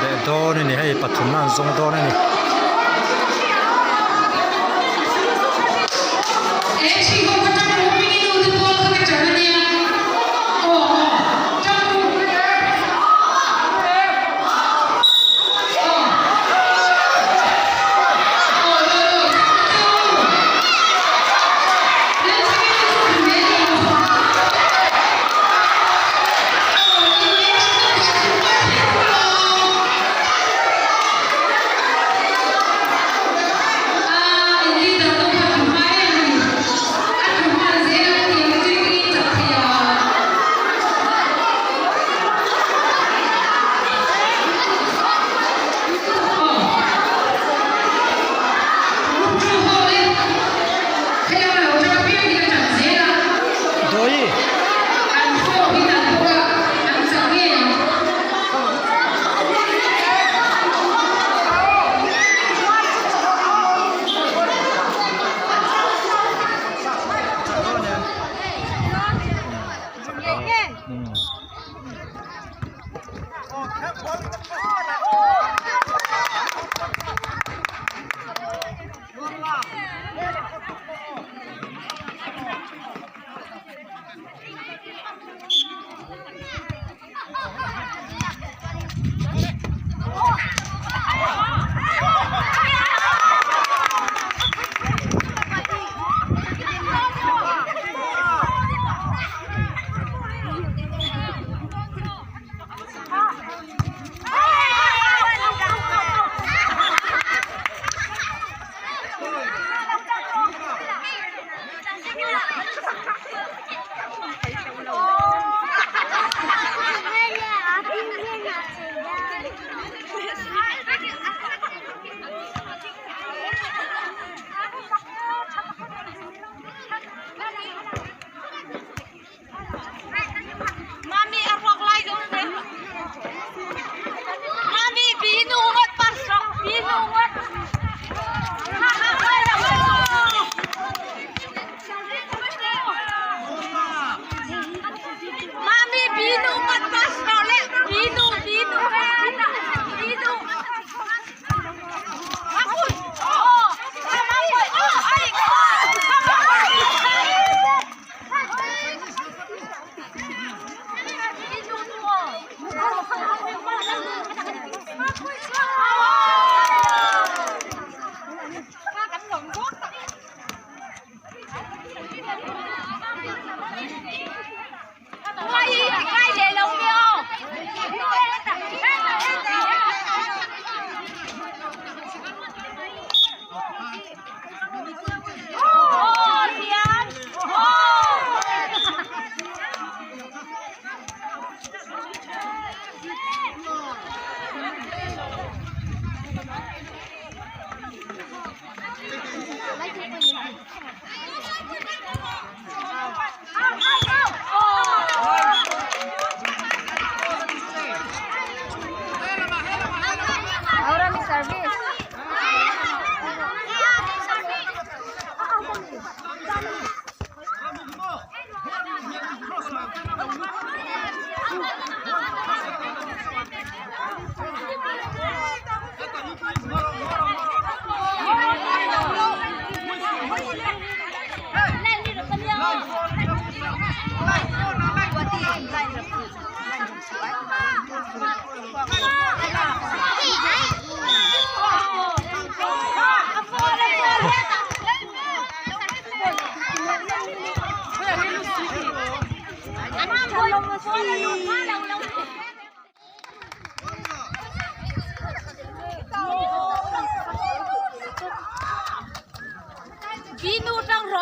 Leh dawn a ni hei pathumna an zawng dawn a ni.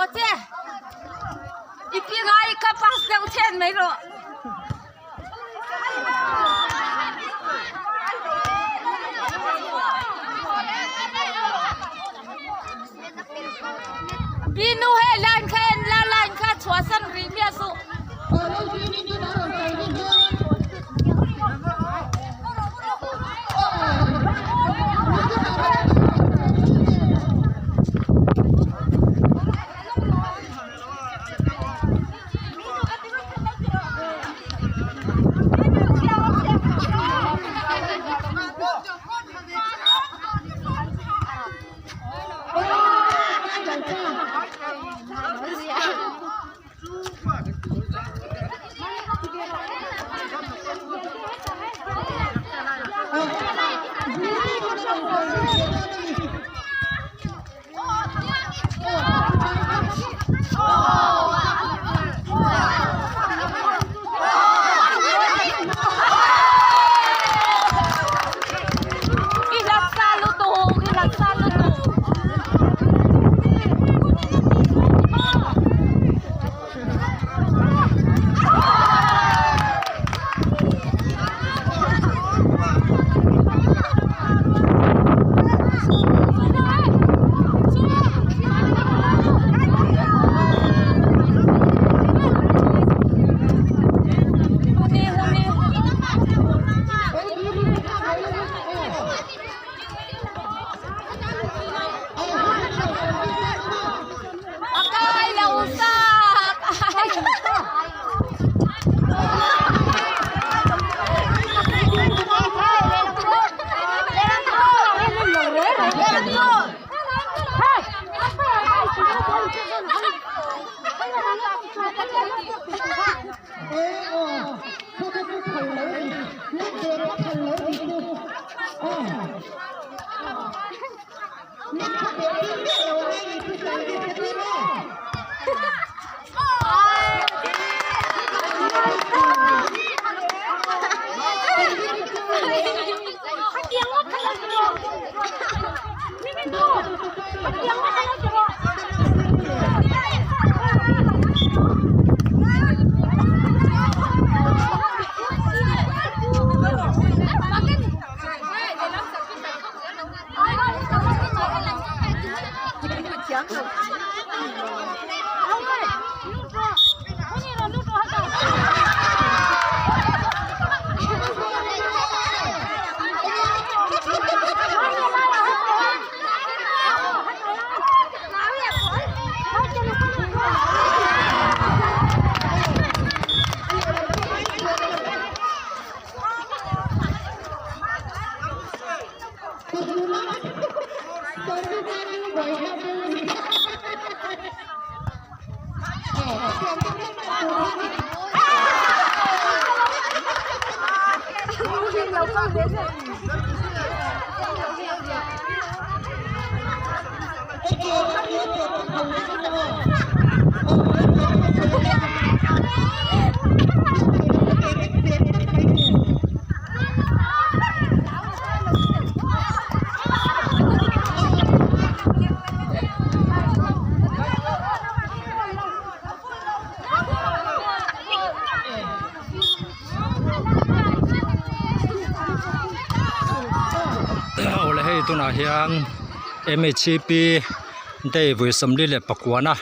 Aw che i pi ngai kha pass deuh then mai rawh. Pi nu hei line kha en la line kha chhuahsan rih miah suh. I hlat sa lutuk, i hlat sa lutuk. A kai lo sa a kai Awle hei tunah hian mhp day vawi 44 na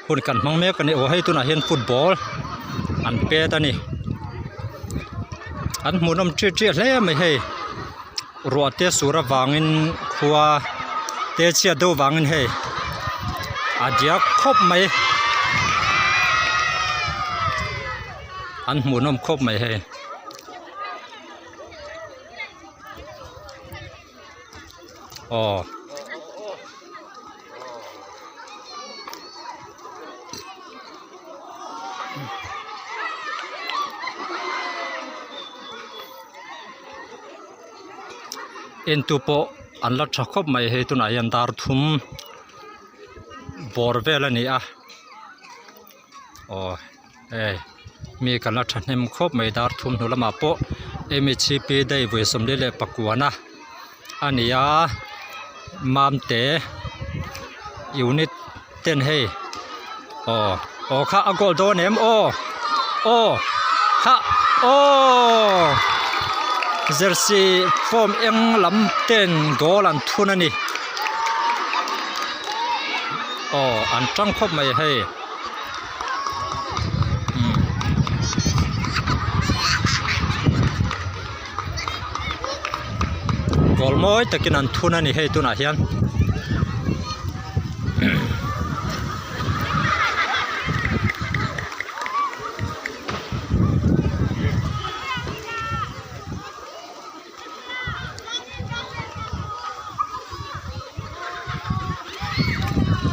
hun kan hmang mek a ni aw hei tunah hian football an pet a ni an hmuhnawm ṭiah ṭiah hle mai hei ruah te sur avangin khua te chhiat deuh vangin hei a diak khawp mai an hmuhnawm khawp mai hei. Aw. Entu pawh an la tha khawp mai hei tunah hian dar thum bawr vel a ni a aw hei mi kan la thahnem khawp mai dar thum hnu lamah pawh mhp day vawi 49 a a ni a mamte unit ten hei. Aw aw kha a goal dawn em aw aw kha aww jersey form eng lam ten goal an thun a ni aw an tang khawp mai hei. Goal mawi takin an thun a ni hei tunah hian.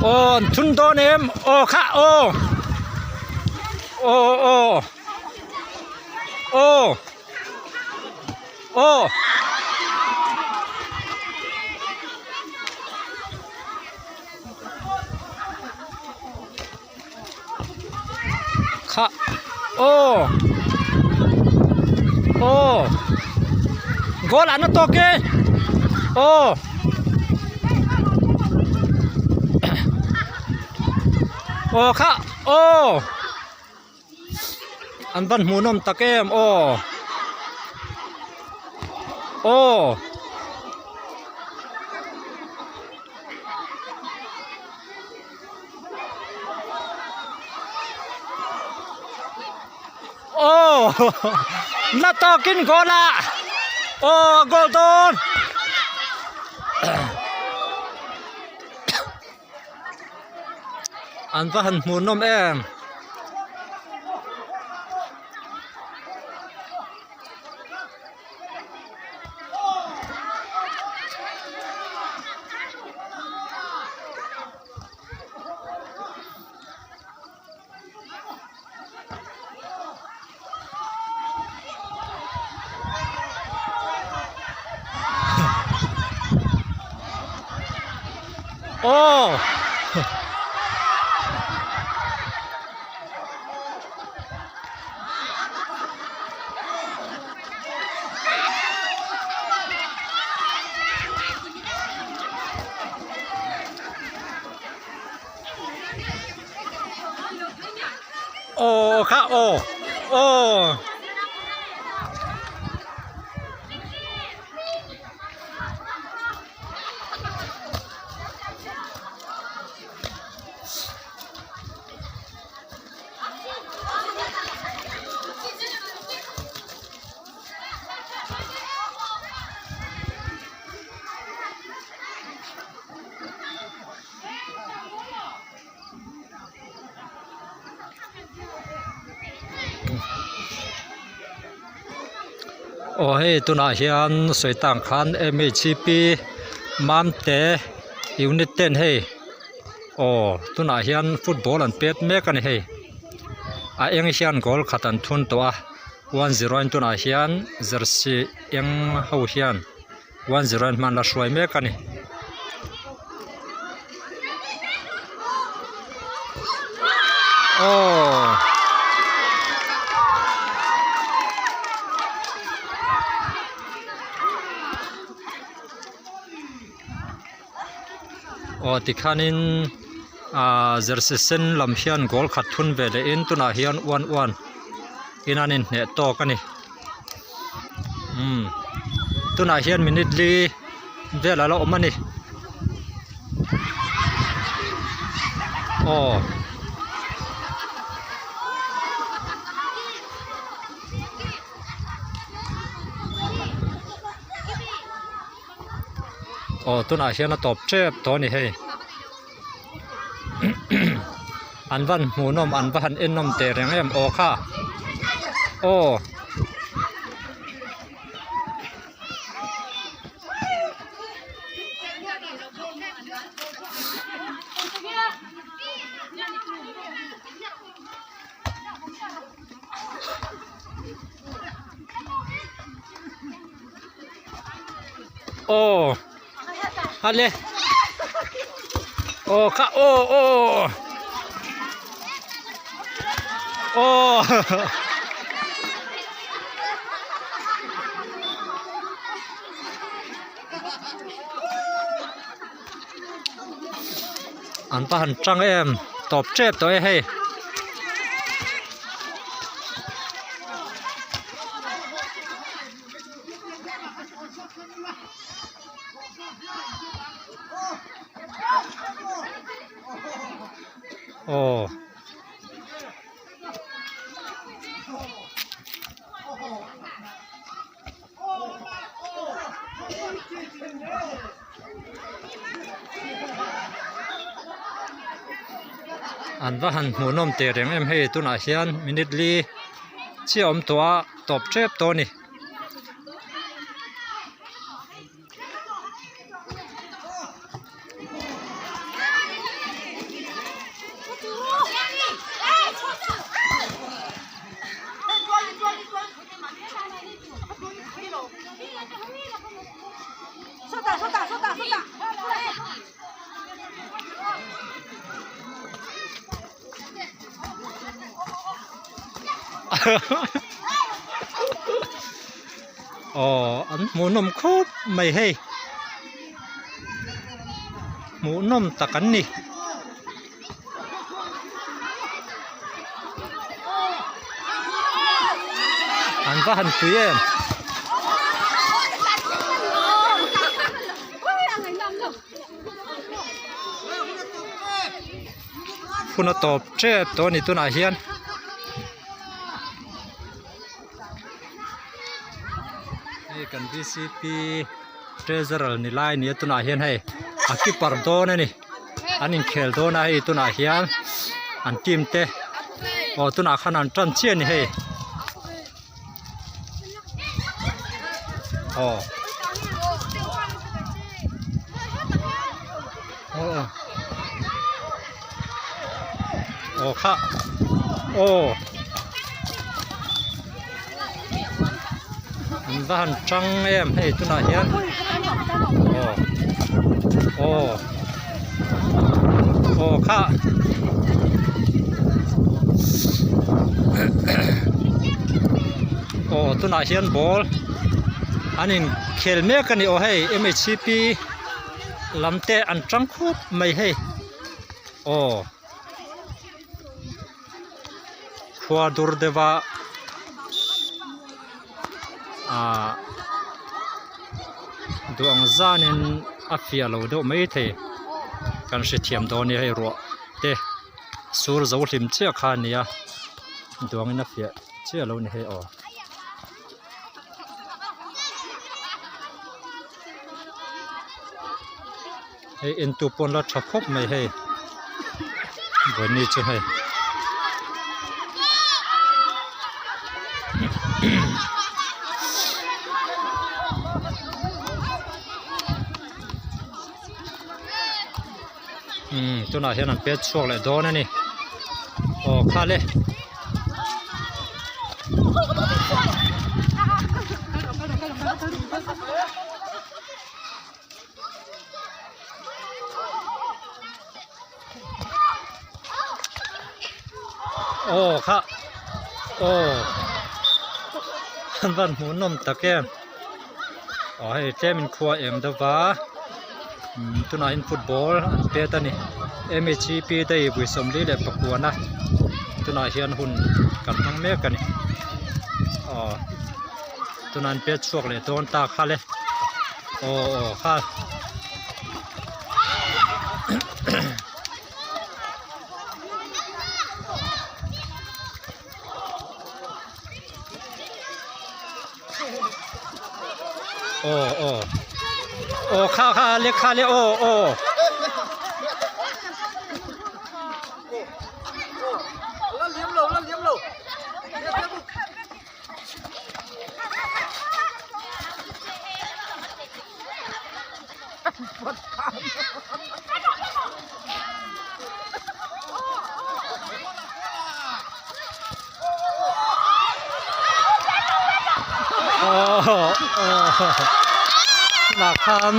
Aw an thun dawn em aw kha aw aw aw aw aw. Kha aw aw goal an tawk e aw aw kha aw an van hmuhnawm tak em aw aw. Aw na tawkin goal a aw goal dawn an va han hmuh nawm em. Aw. Aw kha aw aw. Aw hei tunah hian sawi tang khan m h p Mamte unit ten hei aw tunah hian football an pet mek a ni hei a eng hian goal khat an thun tawh a 1-0 in tunah hian jersey eng ho hian. 1-0 in hman la hruai mek a ni. Aww. Aw tikhanin ah jersey sen lam hian goal khat thun ve leh in tunah hian 1-1 in an inhneh tawk a ni. Umm tunah hian minute li vel a la awm a ni aw. Aw tunah hian a tawp tep tawh a ni hei an van hmuhnawm an va han ennawm teh reng em aw kha aw. Aw ale aw kha aw aw aw an va han tang em. Tawp tep tawh e hei. Aw. An va han hmuhnawm teh reng em hei tunah hian minute li chiah a awm tawh a tawp tep tawh a ni. Aw an hmuhnawm khawp mai hei hmuhnawm tak an ni. An va han pui em. Hun a tawp tep tawh a ni tunah hian. Hei kan bcp treasurer ni lai a ni a tunah hian hei a keeper dawn a ni an inkhel dawn a hei tunah hian an team te aw tunah khan an tan chiah a ni hei aw aw aw kha aw. An va han tang em hei tunah hian aw aw aw kha aw tunah hian ball an inkhel mek a ni aw hei m h c p lam te an tang khup mai hei aw. Khua dur deuh a ahh duh ang zanin a fiah lo deuh maithei kan hrethiam dawn nia hei ruah te sur zo hlim chiah kha a nia duh angin a fiah chiah lo a ni hei aw. Hei entu pawn la tha khawp mai hei vawiin chu hei. Umm tunah hian an pet chhuak leh dawn a ni aw khal e. Aw kha aw an van hmuh nawm tak em aw hei tlem in khua eng deuh va umm tunah hian football an pet a ni mhp day vawi 49 a tunah hian hun kan hmang mek a ni aw. Tunah an pet chhuak leh dawn ta kha le aw aw kha aw aw aw kha kha le kha le aw aw. Tunah khan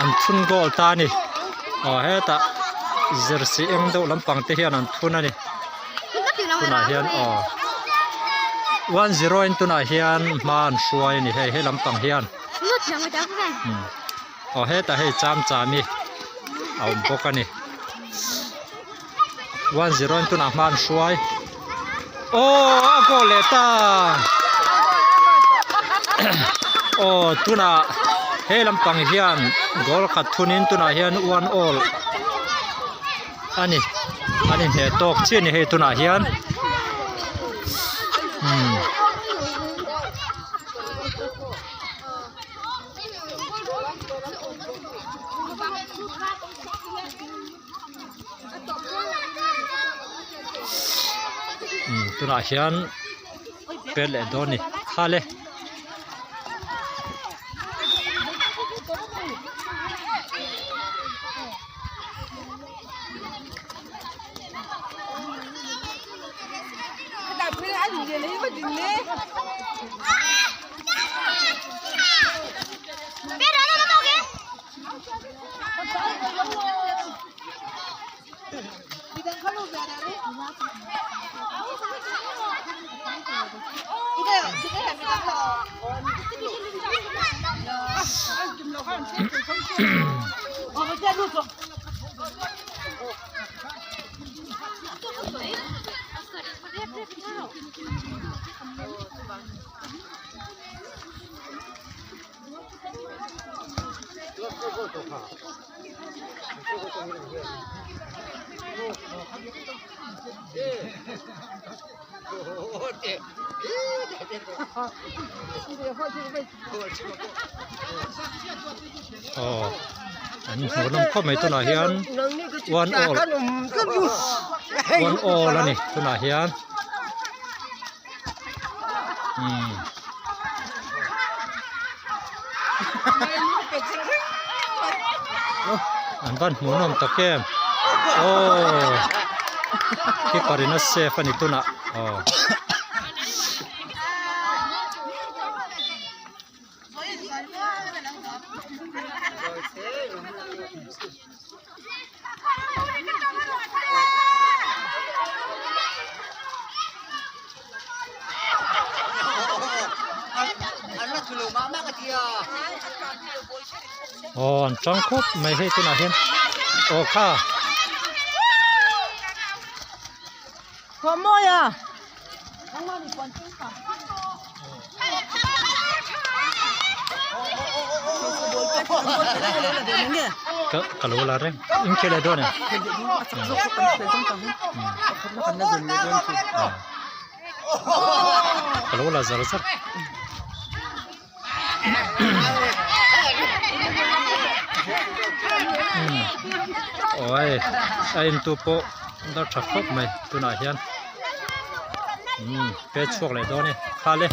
an thun goal ta a ni aw hetah jersey eng deuh lampang te hian an thun a ni. Tunah hian aw 1-0 in tunah hian hma an hruai a ni hei he lampang hian aw hetah hei cham cham hi a awm bawk a ni. 1-0 in tunah hma an hruai aw a goal leh ta aw tunah he lampang hian goal khat thunin tunah hian 1 all a ni an inhneh tawk chiah a ni hei tunah hian umm. Umm tunah hian pet leh dawn a ni khale. Aw an hmuh nawm khawp mai tunah hian one all one all a ni tunah hian umm. An van hmuh nawm tak em aw keeper in a save a ni tunah aw. Aw an tang khawp mai hei tunah hian aw kha. Ka ka lo la reng in khel leh dawn em ka lo la zar zar. Awi a entu pawh dar tha khawp mai tunah hian umm pet chhuak leh dawn e khal e.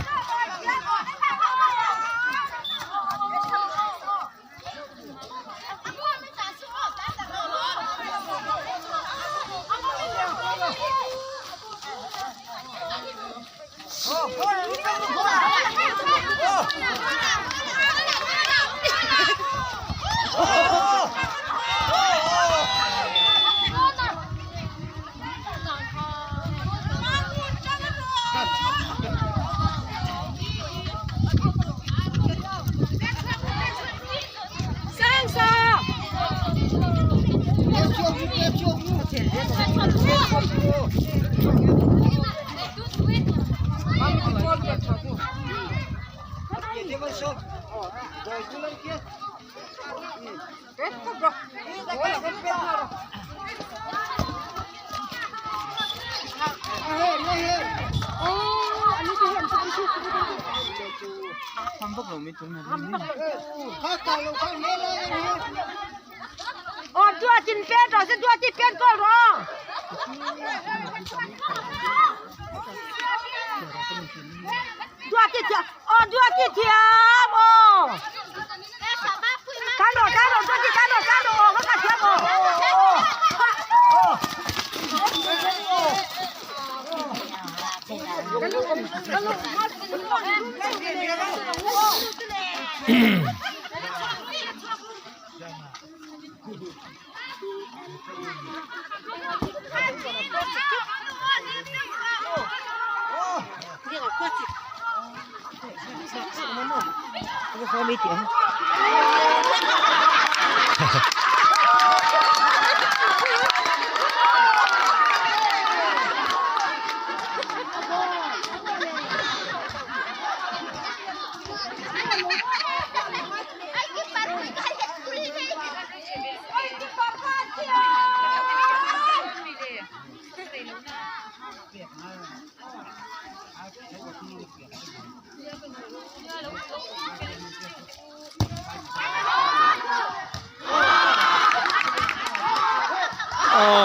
Aw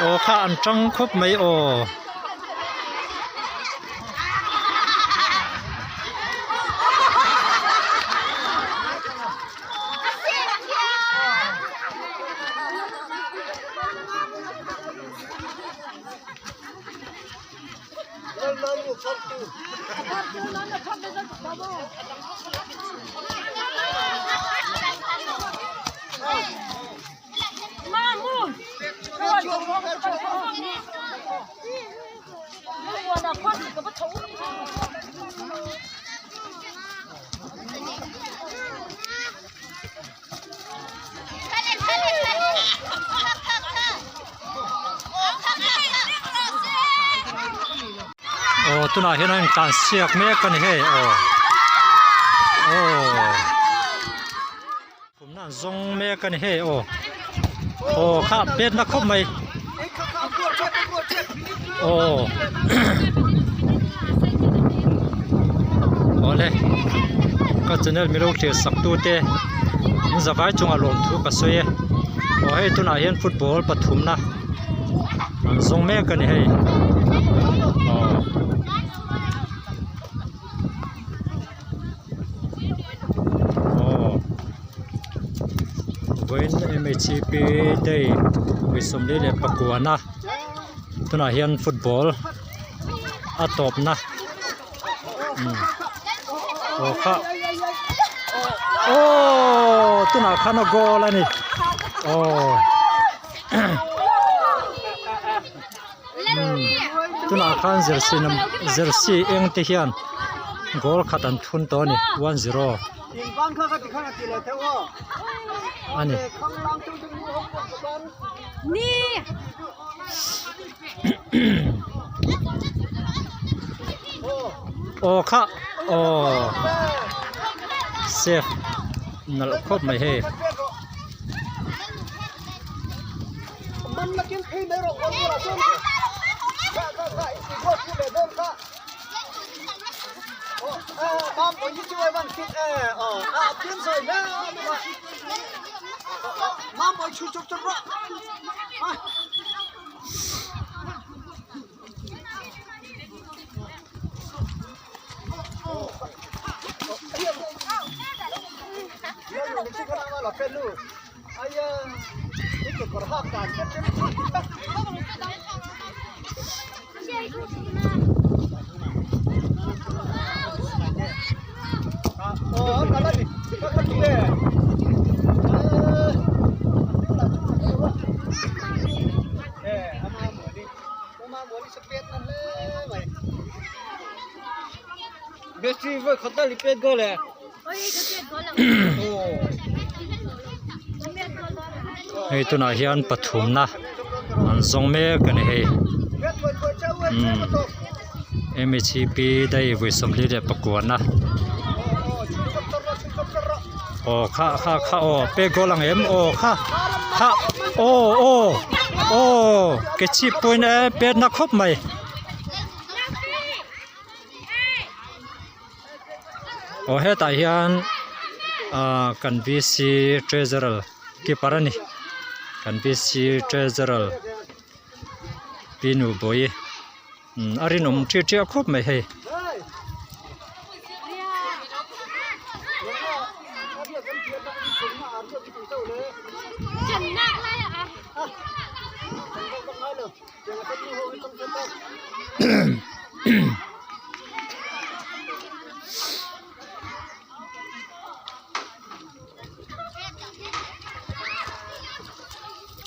aw kha an tang khawp mai aw. Aw tunah hian a intlan siak mek a ni hei aw aw kumna an zawng mek a ni hei aw aw kha pet na khawp mai aw awle ka channel milo thlir sak tu te in zavai chungah lawmthu ka sawi e aw hei tunah hian football pathumna an zawng mek a ni hei aw. Aw vawiin mhip day kum 29 tunah hian football a tawpna umm aw kha aww tunah khan a goal a ni aww. Tunah khan jersey jersey eng te hian goal khat an thun tawh a ni 1-0 a ni. Aw kha aw safe nalh khawp mai hei. Hei tunah hian pathumna an zawng mek a ni hei umm mhip day vawi 49 na aw kha kha kha aw pek goal ang em aw kha kha aw aw aw ke chhip pawhin e pet na khawp mai. Aw hetah hian ah kan VC treasurer keeper a ni kan VC treasurer pi nu bawi umm a rinawm ṭiah ṭiah khawp mai hei.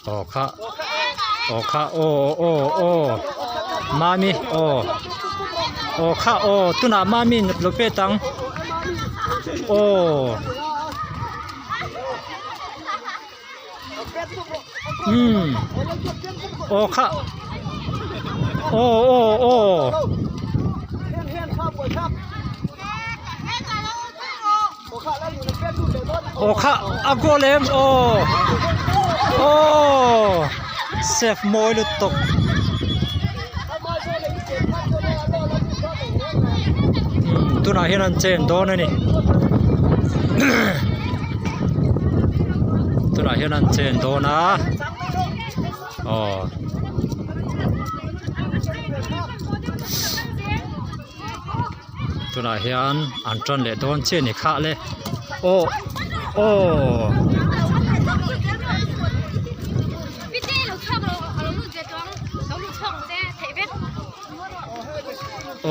Aw kha aw kha aw aw aw mami aw aw kha aw tunah mami lo pet ang aw. Umm aw kha aw aw aw. Aw kha a goal em aw aw safe mawi lutuk. Umm tunah hian an chen dawn a ni. Tunah hian an chen dawn a aw. Tunah hian an tan leh dawn chiah a ni khah le aw aw.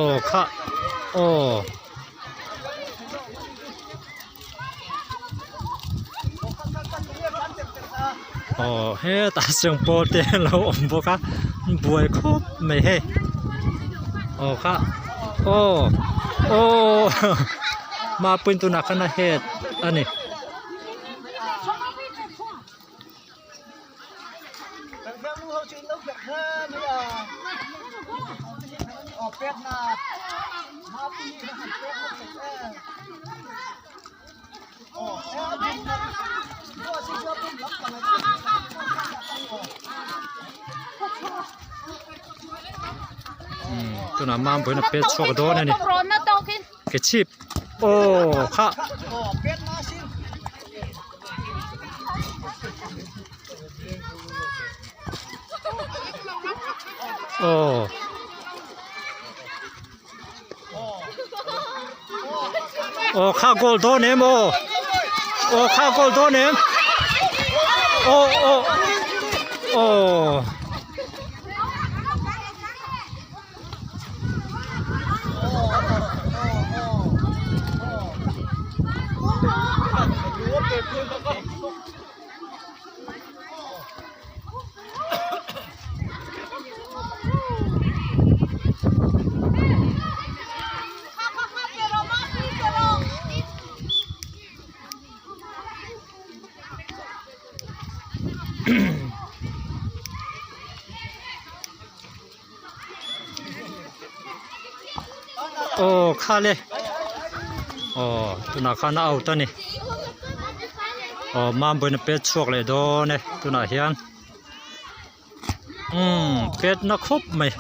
Aw khah aw. Aw hetah chuan pawl te an lo awm bawk a buai khawp mai hei aw kha aw aw mapuiin tunah khan a het a ni. Tunah mampuiin a pet chhuak dawn a ni ke chhip aw kha. Aw. Aw kha goal dawn em aw aw kha goal dawn em aw aw aw. Aw khale aw tunah khan a out a ni aw mambawiin a pet chhuak leh dawn e tunah hian umm pet na khawp mai.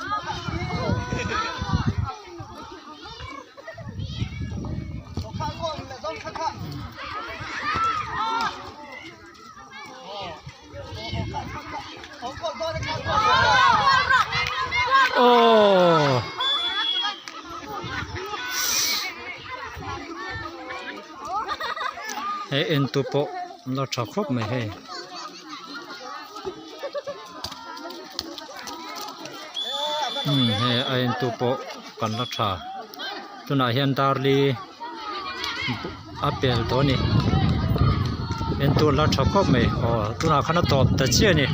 Aww he en tu pawh an lo tha khawp mai hei umm hei a en tu pawh kan la tha tunah hian darli. a pel tawh a ni entur la tha khawp mai aw tunah khan a tawp ta chiah a ni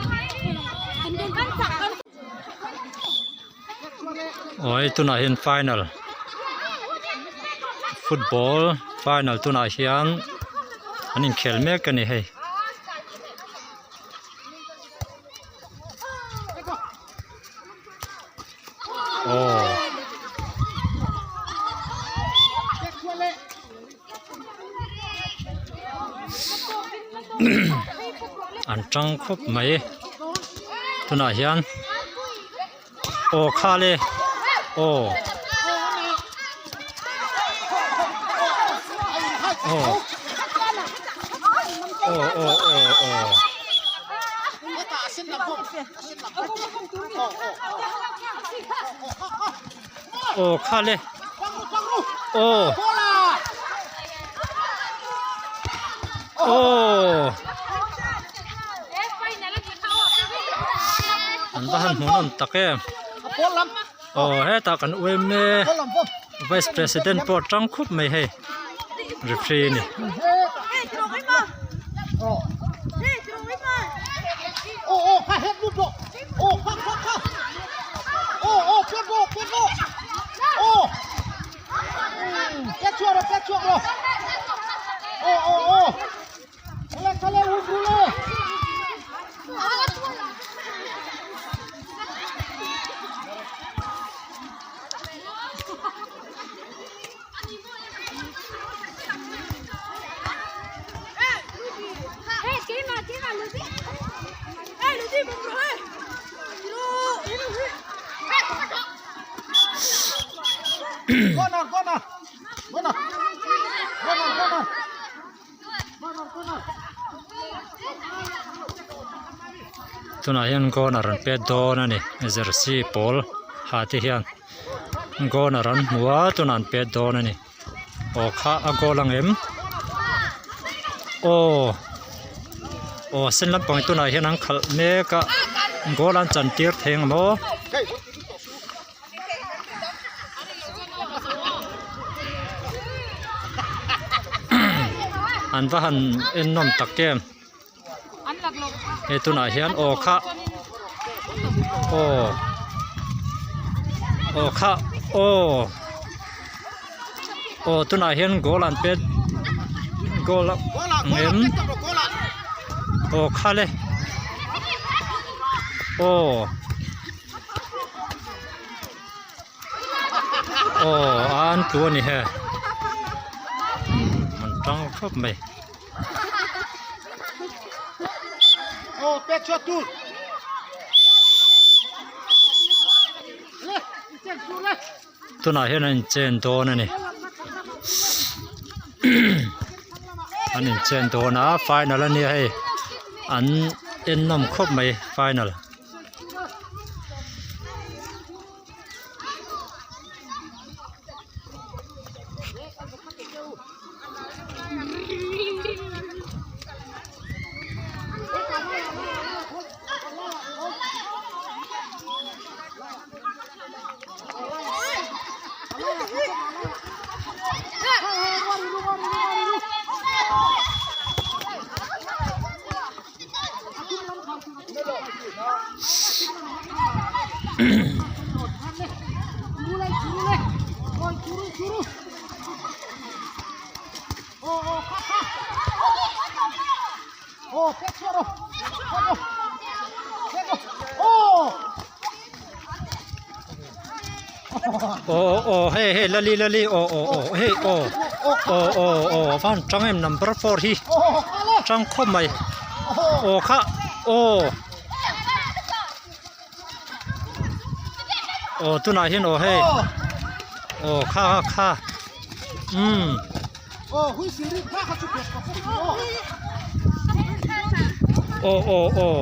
aw hei tunah hian final football final tunah hian an inkhel mek a ni hei. Aw. An tang khawp mai tunah hian aw khale aw aw aw aw aw aw. Aw kha le aw aw an va han hmuhnawm tak em aw hetah kan uaim e vice president pawh a tang khup mai hei referee a ni. Tunah hian corner an pet dawn a ni jersey pawl ha te hian corner an hmu a tunah an pet dawn a ni aw kha a goal ang em aw aw a sen lampang hi tunah hian an khalh mek a goal an chan tir thei ang maw. An va han en nawm tak em he tunah hian aw kha aw aw kha aw aw tunah hian goal an pet goal ang em aw kha le aw. Aw an tlu a ni he an tang khawp mai. Tunah hian an inchen dawn a ni an inchen dawn a final a nia hei an ennawm khawp mai final. Aw aw hei hei lali lali aw aw aw hei aw aw aw aw a van tang em number four hi tang khawp mai aw kha aw aw tunah hian aw hei aw kha kha kha umm. Aw aw aw.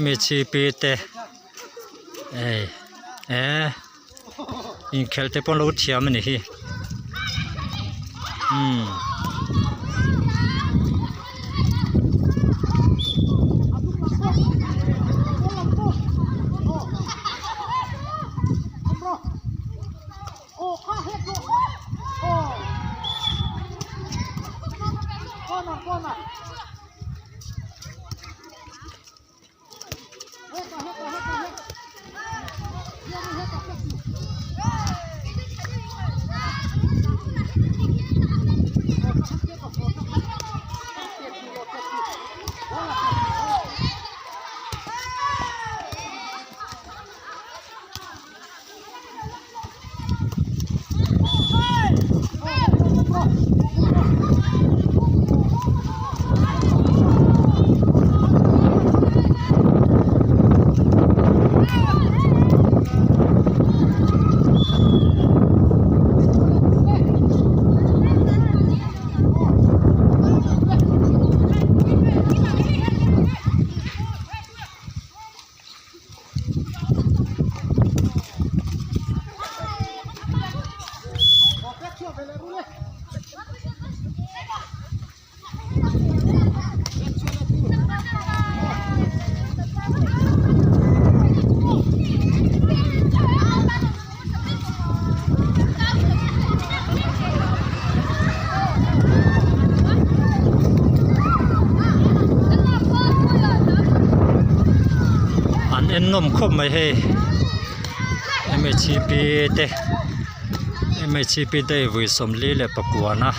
Mhp te hei eh inkhelh te pawh an lo thiam a ni hi umm. An en nawm khawp mai hei mhp te mhp day vui 49 a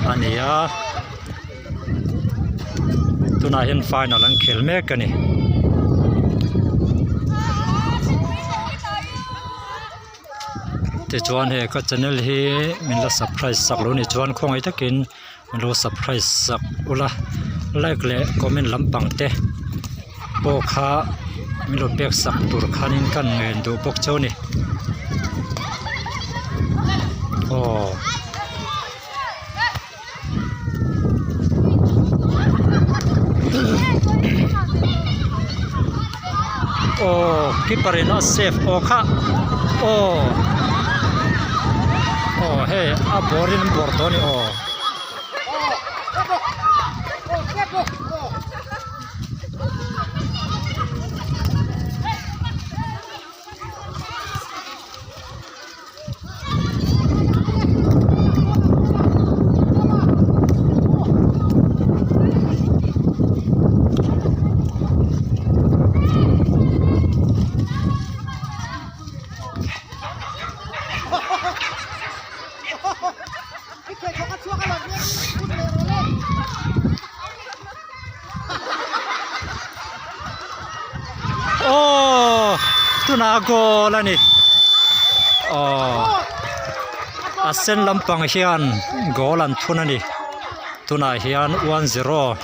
a ni a tunah hian final an khel mek a ni. Tichuan hei ka channel hi min la subscribe sak lo ni chuan khawngaih takin min lo subscribe sak ula like leh comment lampang te pawh kha min lo pek sak tur khanin ka ngen duh bawk cheu a ni aw. Aw keeper in a save aw kha aw aw hei a bawr in an bawr tawh a ni aw. Aww tunah goal a ni aww a sen lampang hian goal an thun a ni tunah hian 1-0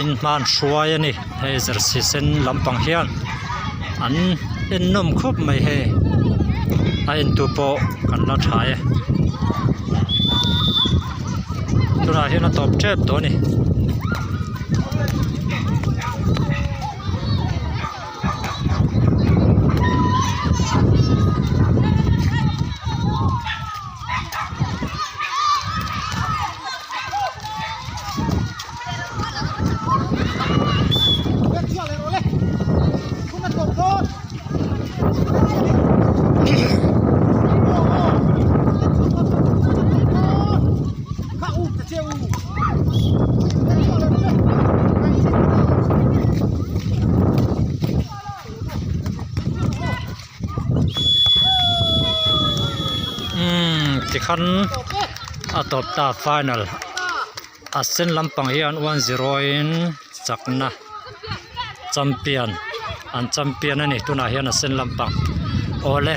in hman hruai a ni hei jersey sen lampang hian an ennawm khawp mai hei a entu pawh kan la tha e tunah hian a tawp tep tawh a ni. Umm tikhan a tawp ta final a sen lampang hian 1-0 in chakna champion an champion a ni tunah hian a sen lampang awle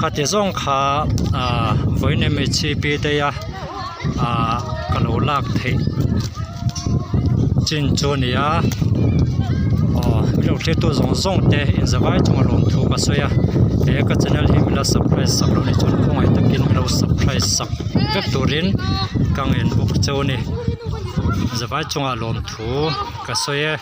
ka ti zawng kha ah vawiin M_H_P day a ah ka lo lak theih chin chu a ni a aw min lo thlir tu zawng zawng te inzavai chunga lawmthu ka sawi a he ka channel hi min la subscribe sak lo ni chuan khawngaih takin min lo subscribe sak vek turin ka ngen bawk cheu a ni inzavai chunga lawmthu ka sawi e.